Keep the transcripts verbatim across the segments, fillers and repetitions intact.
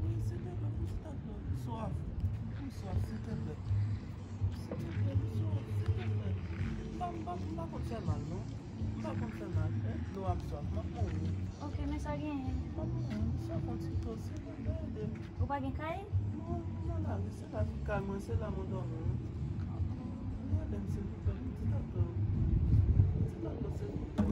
Wi, silteplè, pou ti tante, m swaf. M swaf, silteplè. Silteplè, m swaf, silteplè. M pa, m pa, m pa konn fè mal, non. M pa konn fè mal. E dlo a m swaf, m ap mouri. Ok, men sa genyen? M ap mouri, m swaf yon ti dlo, silteplè, ede m. Ou pa gen kay? Non, m nan lari, se la ki kay mwen, se la mwen dòmi, wi. Ede m, silvouplè, ti tante, ti tante, silvouplè.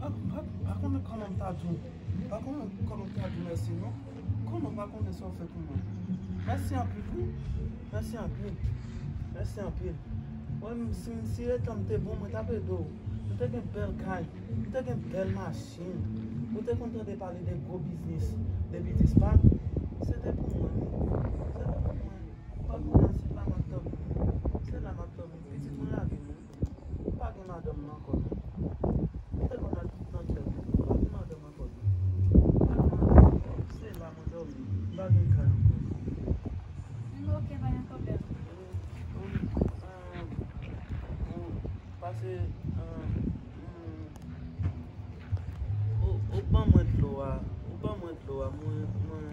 Pa, pa, pa konnen kòman m ta di w. Pa konnen kòman m ta di w mèsi, non. Konnen pa konnen sa w fè pou mwen. Mèsi anpil, wi. Mèsi anpil. Mèsi anpil. Mwen, si, si letan m te bon, mwen t ap ede w. M te gen bèl kay. M te gen bèl machin. Ou te konn tande pale de gwo biznis depi dispat. Se te pou mwen, wi. Se te pou mwen. Kounye a, se la m ap dòmi. Se la m ap dòmi. Pitit mwen lage m, wi. M pa gen madanm nan ankò, non. M te konn al tout nan tèt. M pa gen madanm ankò, non. M pa gen madanm ankò. Se la mwen dòmi. M pa gen kay ankò. M ok, pa gen pwoblèm. Hum, hum, hum, pase, hum, hum. Ou, ou ban mwen dlo a. Ou ban mwen dlo a. Mwen, mwen,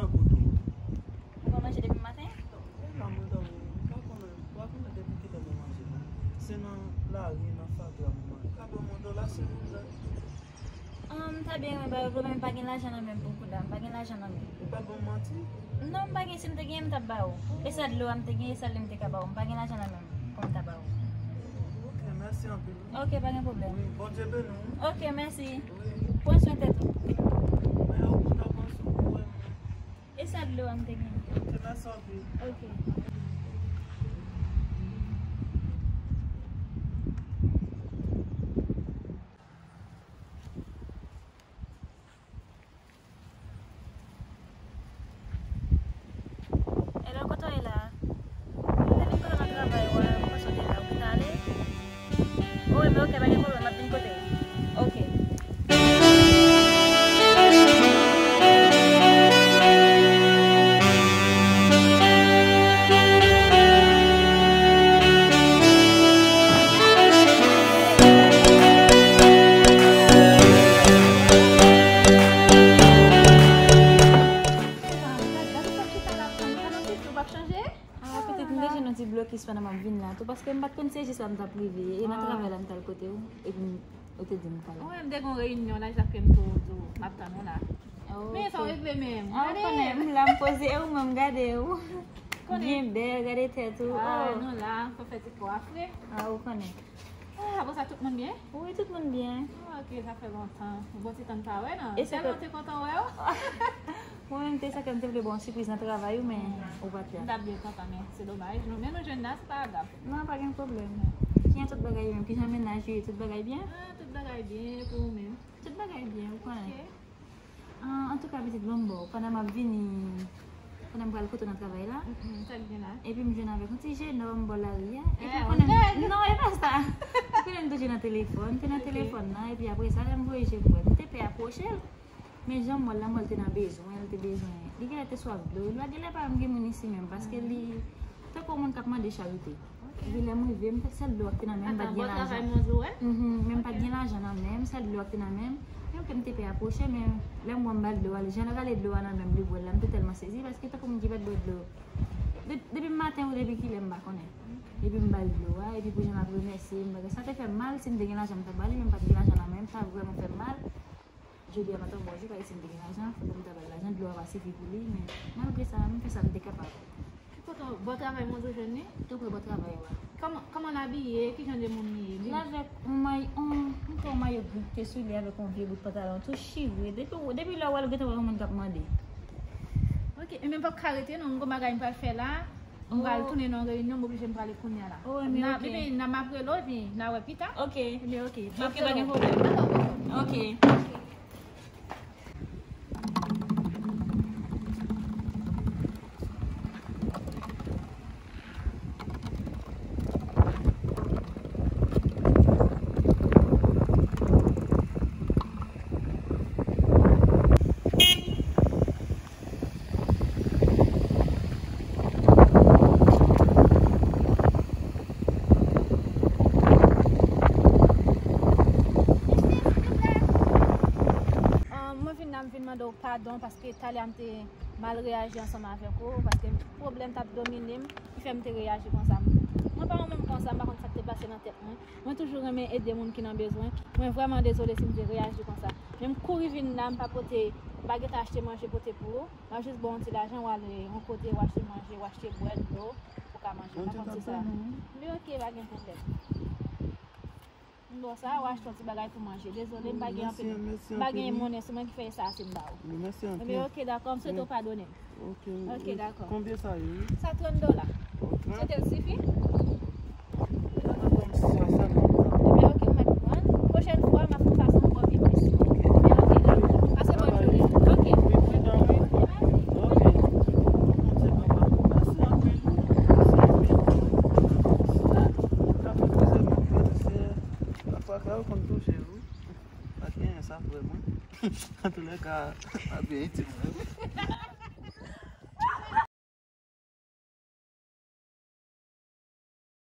Nan kote w. Ou pa manje depi maten? E la mwen dòmi, m pa konnen, m pa konnen depi kilè mwen manje non. Se nan lari, nan fatra mwen manje. Ka ban m yon dola silvouplè? Ahn, m ta byen renmen ba yo dlo, men m pa gen lajan nan men m pou kounye a, m pa gen lajan nan men m. Ou pa ban m manti? Non, m pa gen, si m te genyen, m t ap ba ou. E sa dlo a m te genyen, e sa dlo m te ka ba ou. M pa gen lajan nan men m pou m ta ba ou. Ok, mèsi anpil. Ok, pa gen pwoblèm. Wi, Bondye beni w. Ok, mèsi. Wi. Pran swen tèt ou. Men ou konn ta pran swen ou, wi. E sa dlo a m te genyen. Ok, mèsi anpil. Ok. Hello, kote w ye la? Depi m konnen nan travay, wè, mwen panse w te la, ou te ale? O, ebyen, ok, pa gen pwoblèm, m ap vin kote w. Ok. Ah, petèt m te jwenn yon ti blokis pandan m ap vin la tou, paske m pa t konn se jis la m t ap rive. E nan travay la m t al kote w, epi m, ou te di m t al. Mwen, m te gen yon reyinyon la, sa fè m tou di w m ap tann ou la. Men sa w regle menm. Ah, ou konnen, m la m poze, e ou menm, gade w. Byen bèl, gade tèt ou. Ah, nou la, fò fè ti kò a fre. Ah, ou konnen. Ah, apre sa, tout moun byen? Wi, tout moun byen. Ah, ok, sa fè lontan. Bon ti tan n pa wè, non? Tèlman te kontan wè w. Mwen menm, te sa ke m te vle ba w yon sipriz nan travay ou, men ou pa t la. M t ap byen kontan, men se domaj. Nou, men nou jwenn la, se pa grav. Non, pa gen pwoblèm. Kijan tout bagay yo menm? Kijan mennaj yo ye? Tout bagay byen? Ah, tout bagay byen, e pou ou menm? Tout bagay byen, ou konnen. Ok. Ah, antouka, pitit, ban m ba w. Pandan m ap vini, pandan m pral kote w nan travay la. Mm, sa k gen la? Epi m jwenn avèk yon ti jenòm bò lari a. Epi ou konnen, non, e pa sa. Ou konnen m toujou nan telefòn. M te nan telefòn nan, epi apre sa, lè m voye je m wè l. M te pè apwoche l. Men jan m wè l la, m wè l te nan bezwen, l te bezwen. Li genlè te swaf dlo. Li pa genlè pa menm gen moun isi menm, paske li tankou yon moun k ap mande charite. Epi lè m rive, m te, sèl dlo a k te nan men m, m pa t gen lajan. Mhm, men m pa t gen lajan nan men m, sèl dlo a k te nan men m. Menm ke m te pè apwoche, men lè m wè m ba l dlo a, li jan l rale dlo a nan men m, li bwè l la, m te tèlman sezi, paske tankou moun ki pa t bwè dlo. De-, depi maten ou depi kilè, m pa konnen. Epi m ba l dlo a, epi pou jan l ap remèsye m, bagay sa te fè m mal, si m te gen lajan, m ta ba li, men m pa t gen lajan nan men m, sa vrèman fè m mal. Jodi a pa t yon bon jou, paske si m te gen lajan, fòk m ta ba l lajan, dlo a pa sifi pou li, men malgre sa, m fè sa m te kapab. Ki kote w, bò travay mwen toujou jwenn li? Tou pre bò travay ou a. Kòman, kòman l abiye? Ki jan de moun li ye? Li avèk yon may-, yon, yon mayo gri ki te sou li avèk yon vye bout pantalon tou chire. Depi, depi lè w wè l, ou gentan wè yon moun k ap mande. Ok, e men m p ap ka rete non, m gon bagay m pral fè la. M pral tounen nan yon reyinyon, m oblije m prale kounye a la. Oh, ebyen, ok. Epi, n a, m ap rele w, epi n a wè pita. Ok. Ebyen, ok. Ok, pa gen pwoblèm. Dakò, ok. Ok. Ah, mwen vin la, m vin mande w padon paske talè a m te mal reyaji ansanm avèk ou, paske pwoblèm t ap domine m, ki fè m te reyaji konsa. Mwen pa yon moun konsa, m pa konn sa k te pase nan tèt mwen. Mwen toujou renmen ede moun ki nan bezwen. Mwen vrèman dezole si m te reyaji konsa. Men m kouri vin la, m pa pote, m pa gentan achte manje pote pou ou. M ap jis ba w yon ti lajan, w al yon kote, w achte manje, w achte bwè, dlo, pou w ka manje. M pa konn si sa. Men ok, pa gen pwoblèm. M ba w sa, w achte yon ti bagay pou manje. Dezole, m pa gen anpil, m pa gen monnen sou mwen ki fè sa, se m ba w. Mèsi anpil. Ebyen, ok, dakò, m swete w padone m. Ok, dakò. Konbyen sa ye? Sa trant dola. Swete l sifi? Ebyen, ok, m mèt pran. Pwochèn fwa, m ap fè fason pou w vin plis. Ebyen, ok, dakò. Pase bòn jounen. Ok. Pafwa, klè, ou konn touche, wi. Pa gen sa, vrèman. Antoulèka, pa byen itil mwen.